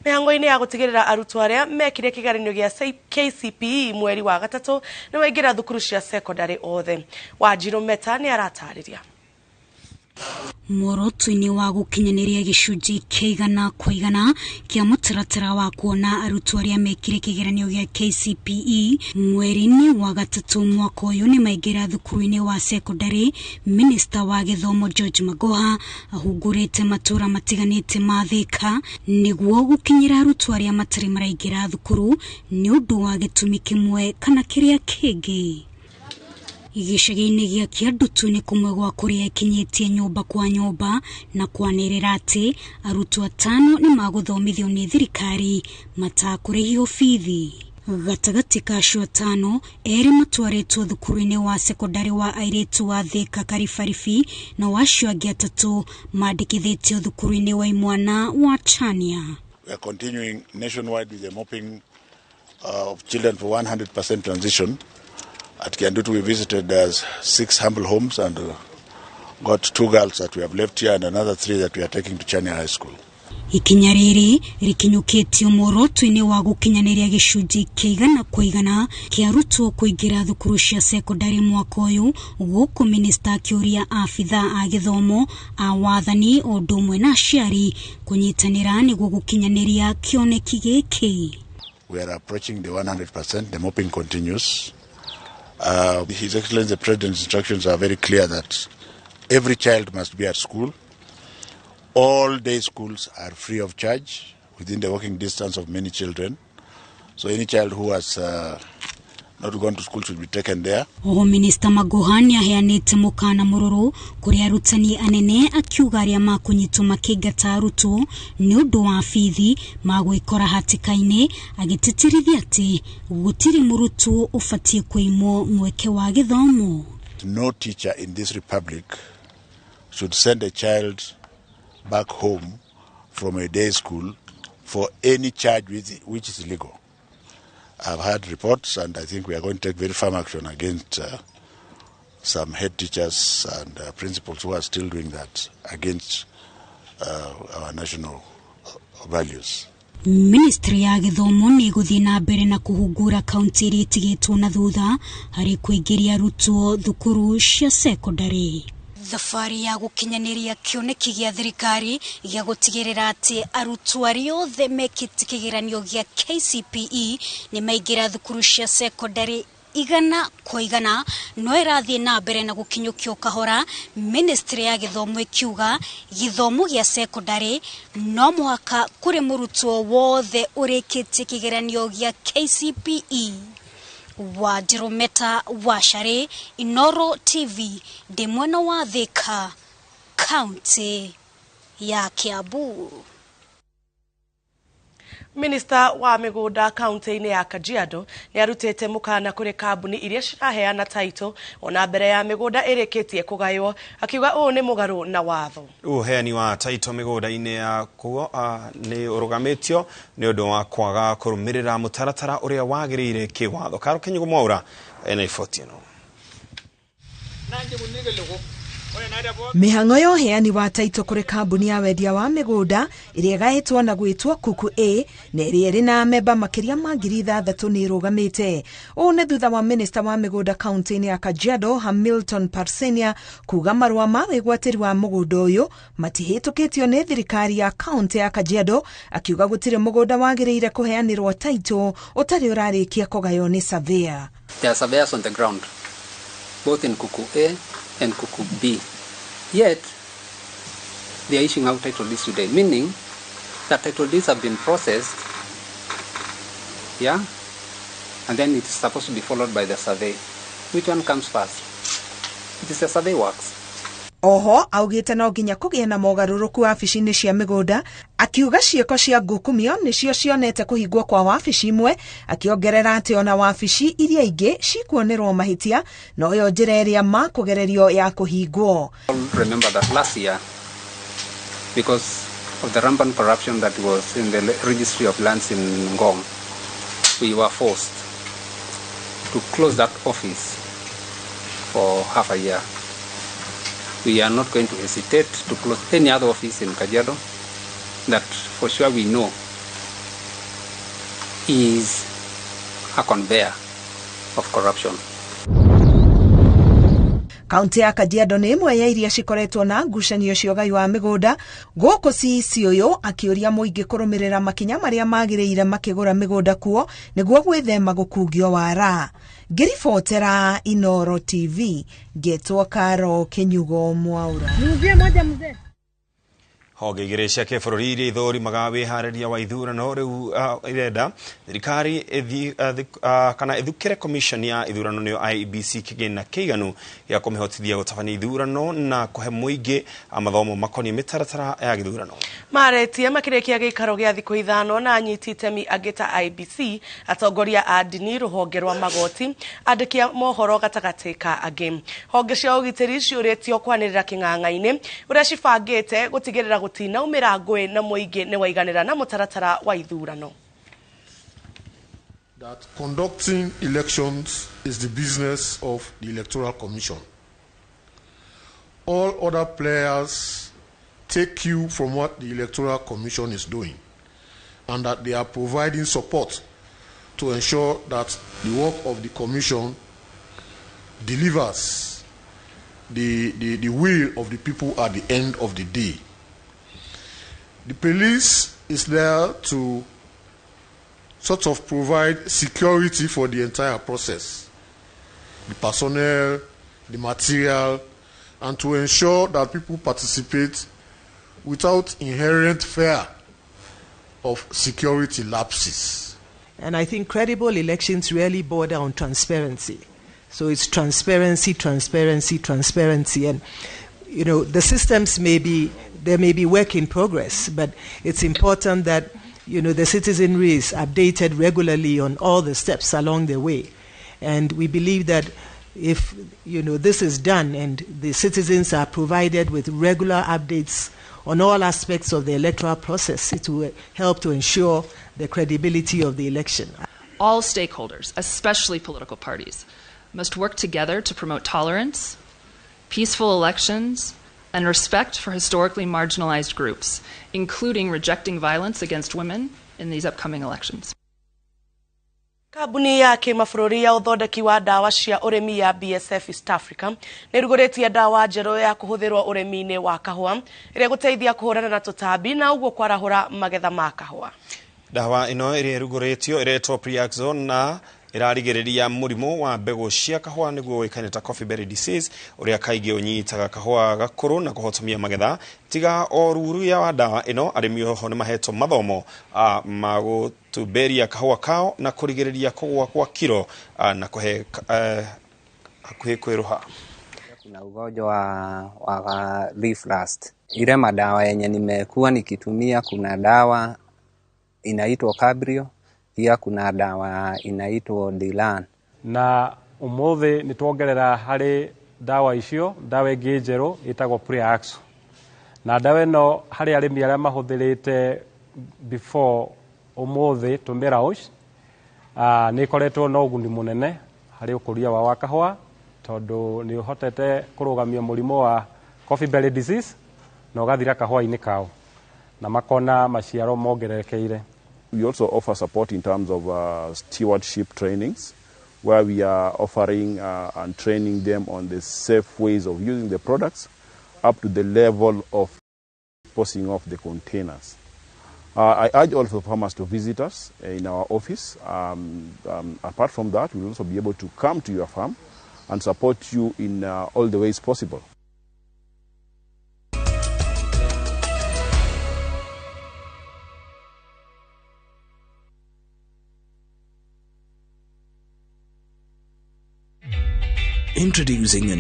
Mĩhango-inĩ ya gũtigĩrĩra arutwo arĩa mekire kĩgeranio gĩa KCPE mweri wa gatatũ nĩ maingĩra thukuru cia sekondarĩ othe. Wanjirũ Meta nĩ aratarĩria. Muoroto-inĩ wa gũkinyanĩria gĩcunjĩ kĩa igana kwa igana kĩa mũtaratara wa kuona arutwo arĩa mekire kĩgeranio gĩa KCPE mweri-inĩ wa gatatũ mwaka ũyũ nĩ maingĩra thukuru-inĩ wa sekondarĩ, Minista wa gĩthomo George Magoha ahungurĩte matũra matiganĩte ma Thika nĩguo gũkinyĩra arutwo arĩa matarĩ maraingĩra thukuru nĩ ũndũ wa gĩtũmi kĩmwe kana kĩrĩa kĩngĩ. Gĩcagi-inĩ gĩa Kĩandutu nĩ kũmwe gwa kũrĩa ĩkinyĩtie nyũmba kwa nyũmba na kwanĩrĩra atĩ arutwo atano nĩ magũthomithio nĩ thirikari matakũrĩhio bithi. Gatagatĩ ka acio atano, erĩ matwarĩtwo thukuru-inĩ wa sekondarĩ wa airĩtu wa Thika Karibaribi, na acio angĩ atatũ mandĩkithĩtio thukuru-inĩ wa imwana wa Chania. We are continuing nationwide with the mopping of children for 100% transition. At Kiandutu we visited 6 humble homes and got 2 girls that we have left here and another 3 that we are taking to Chania High School. Ikinya rĩrĩ rĩkinyũkĩtio muoroto-inĩ wa gũkinyanĩria gĩcunjĩ kĩa igana kwa igana kĩa arutwo kũingĩra thukuru cia sekondarĩ mwaka ũyũ, gũkũ minista akĩũria abithaa a gĩthomo a wathani o ũndũ ũmwe na aciari kũnyitanĩra nĩguo gũkinyanĩria kĩoneki gĩkĩ. We are approaching the 100%, the mopping continues. His Excellency the President's instructions are very clear that every child must be at school. All day schools are free of charge within the walking distance of many children. So any child who has not gone to school should be taken there. Oho Minister Magoha nĩ aheanĩte mũkana mũrũrũ kũrĩ arutani anene akiuga arĩa makũnyitwo makĩingata arutwo nĩ ũndũ wa bithi magwĩkora hatĩka-inĩ, agĩtĩtĩrithia atĩ gũtirĩ mũrutwo ũbatiĩ kũimwo mweke wa gĩthomo. No teacher in this republic should send a child back home from a day school for any charge which is illegal. I've had reports, and I think we are going to take very firm action against some head teachers and principals who are still doing that against our national values. Ministry ya gĩthomo nĩ ĩgũthiĩ na mbere na kũhungura kaunti iria itigĩtwo na thutha harĩ kũingĩria arutwo thukuru cia sekondarĩ. Thabarĩ ya gũkinyanĩria kĩoneki gĩa thirikari gĩa gũtigĩrĩra atĩ arutwo arĩa othe mekĩte kĩgeranio gĩa KCPE nĩ maingĩra thukuru cia sekondarĩ igana kwa igana no ĩrathiĩ na mbere na gũkinyũkio kahora, Ministry ya gĩthomo ĩkiuga gĩthomo gĩa sekondarĩ no mũhaka kũrĩ mũrutwo wothe ũrĩkĩtie kĩgeranio gĩa KCPE. Wanjirũ Meta Wacharĩ, Inooro TV, ndĩ mwena wa Thika, kaunti ya Kiambu. Minista wa mĩgũnda kaunti-inĩ ya Kajiado nĩ arutĩte mũkana kũrĩ kambuni iria ciraheana taito ona mbere ya mĩgũnda ĩrĩkĩtie kũgaywo, akiuga ũũ nĩ mũgarũ na watho. Ũheani wa taito mĩgũnda-inĩ ya kuo nĩ ũrũgamĩtio nĩ ũndũ wa kwaga kũrũmĩrĩra mũtaratara ũrĩa wagĩrĩire kĩwatho. Karo Kinyugo Mwaura ena riboti ĩno. Mĩhang'o ya ũheani wa taito kũrĩ kambuni ya wendia wa mĩgũnda ĩrĩa ĩgaĩtwo na gwĩtwo Kuku A na ĩrĩa ĩrĩ na amemba makĩria ma 6,000 nĩ ĩrũgamĩte. Ũũ nĩ thutha wa minista wa mĩgũnda kaunti-inĩ ya Kajiado Hamilton Parsenia kuga marũa ma wĩgwatĩri wa mũgũnda ũyũ matihĩtũkĩtio nĩ thirikari ya kaunti ya Kajiado, akiuga gũtirĩ mũgũnda wagĩrĩire kũheanĩrwo taito ũtarĩ ũrarĩkia kũgaywo nĩ surveyor. There are surveyors on the ground, both in Kuku A and Kuku B. Yet, they are issuing out title deeds today, meaning that title deeds have been processed, yeah, and then it's supposed to be followed by the survey. Which one comes first? It is the survey works. Oho augĩte no nginya kũgĩe na mogarũrũku wabici-inĩ cia mĩgũnda, akiuga ciĩko cia ngukumio nĩcio cionete kũhingwo kwa wabici imwe, akĩongerera atĩ ona wabici iria ingĩ cikuonerwo mahĩtia noyo njĩra ĩrĩa makũgererio ya kũhingwo. Remember that last year, because of the rampant corruption that was in the registry of lands in Ngong, we were forced to close that office for half a year. We are not going to hesitate to close any other office in Kajiado that for sure we know is a conveyor of corruption. Kaunti ya Kajiado nĩ ĩmwe ya iria cikoretwo na ngucanio cia ũgai wa mĩgũnda gũkũ CEC ũyũ akĩũria mũingĩ kũrũmĩrĩra makinya marĩa magĩrĩire makĩgũra mĩgũnda kuo nĩguo gwĩthema gũkungio wara. Ngĩribotera Inooro TV ngetwo Karo Kinyugo Mwaura. Honge igĩrĩ cia kĩbũrũri iria ithũrimaga wĩharĩria wa ithurano rĩu irenda thirikari kana ĩthukĩre commission ya ithurano nĩyo IEBC kĩgĩna kĩiganu gĩa kũmĩhotithia gũtabania ithurano na kũhe mũingĩ mathomo makoniĩ mĩtaratara ya gĩthurano. Maretie makĩrĩkia gĩikaro gĩa thikũ 5 na anyiti itemi angĩ ta IEBC, atongoria a ndini, rũhonge rwa magoti, andĩki a mohoro gatagatĩ ka angĩ. Honge cia ũgitĩri ciũrĩtio kwanĩrĩra kĩng'ang'a-inĩ ũrĩa cibangĩte gũtigĩrĩra gũtinaumĩra ngũĩ na mũingĩ nĩ waiganĩra na mũtaratara wa ithurano. That conducting elections is the business of the Electoral Commission. All other players take cue from what the Electoral Commission is doing, and that they are providing support to ensure that the work of the Commission delivers the will of the people at the end of the day. The police is there to sort of provide security for the entire process, the personnel, the material, and to ensure that people participate without inherent fear of security lapses. And I think credible elections really border on transparency. So it's transparency, transparency, transparency. And, you know, the systems may be, there may be work in progress, but it's important that, you know, the citizenry is updated regularly on all the steps along the way. And we believe that if, you know, this is done and the citizens are provided with regular updates on all aspects of the electoral process, it will help to ensure the credibility of the election. All stakeholders, especially political parties, must work together to promote tolerance, peaceful elections, and respect for historically marginalized groups, including rejecting violence against women in these upcoming elections. Kambuni ya kĩmabũrũri ya ũthondeki wa ndawa cia ũrĩmi ya BSF East Africa nĩrugũrĩtie ndawa njerũ ya kũhũthĩrwo ũrĩmi-inĩ wa kahũa ĩrĩa ĩgũteithia kũhũrana na tũtambi na ũguo kwarahũra magetha ma kahũa. Ndawa ĩno ĩrĩa ĩrugũrĩtio ĩretwo Priaxone na ĩrarigĩrĩria mũrimũ wa mbegũ cia kahũa nĩguo ũĩkaine ta coffee berry disease ũrĩa kaingĩ ũnyitaga kahũa gakũrũ na kũhotomia magetha. Tiga o ruruya wa ndawa ĩno, arĩmi oho nĩ mahetwo mathomo ma gũtumberia kahũa kao na kũrigĩrĩria kũgũa kwa kiro na kũhe hakuhĩ kwĩruha. Kuna ugonjwa wa leaf rust. Ile madawa yenye nimekuwa nikitumia, kuna dawa inaitwa Cabrio, pia kuna dawa inaitwa Dilan. Na umuthi ni tuongerera hari dawa icio dawa ĩngĩ njerũ ĩtagwo Priaxo. Na dawa ĩno harĩ arĩmi arĩa mahũthĩrĩte before umuthi tũmĩra nĩ ĩkoretwo na ũguni mũnene harĩ ũkũria wa kahũa tondũ nĩ ũhotete kũrũgamia mũrimũ wa coffee berry disease na ũgathira kahũa-inĩ kao na makona maciaro mongererekeire. We also offer support in terms of stewardship trainings, where we are offering and training them on the safe ways of using the products up to the level of posting off the containers. I urge also farmers to visit us in our office. Apart from that, we'll also be able to come to your farm and support you in all the ways possible. Introducing a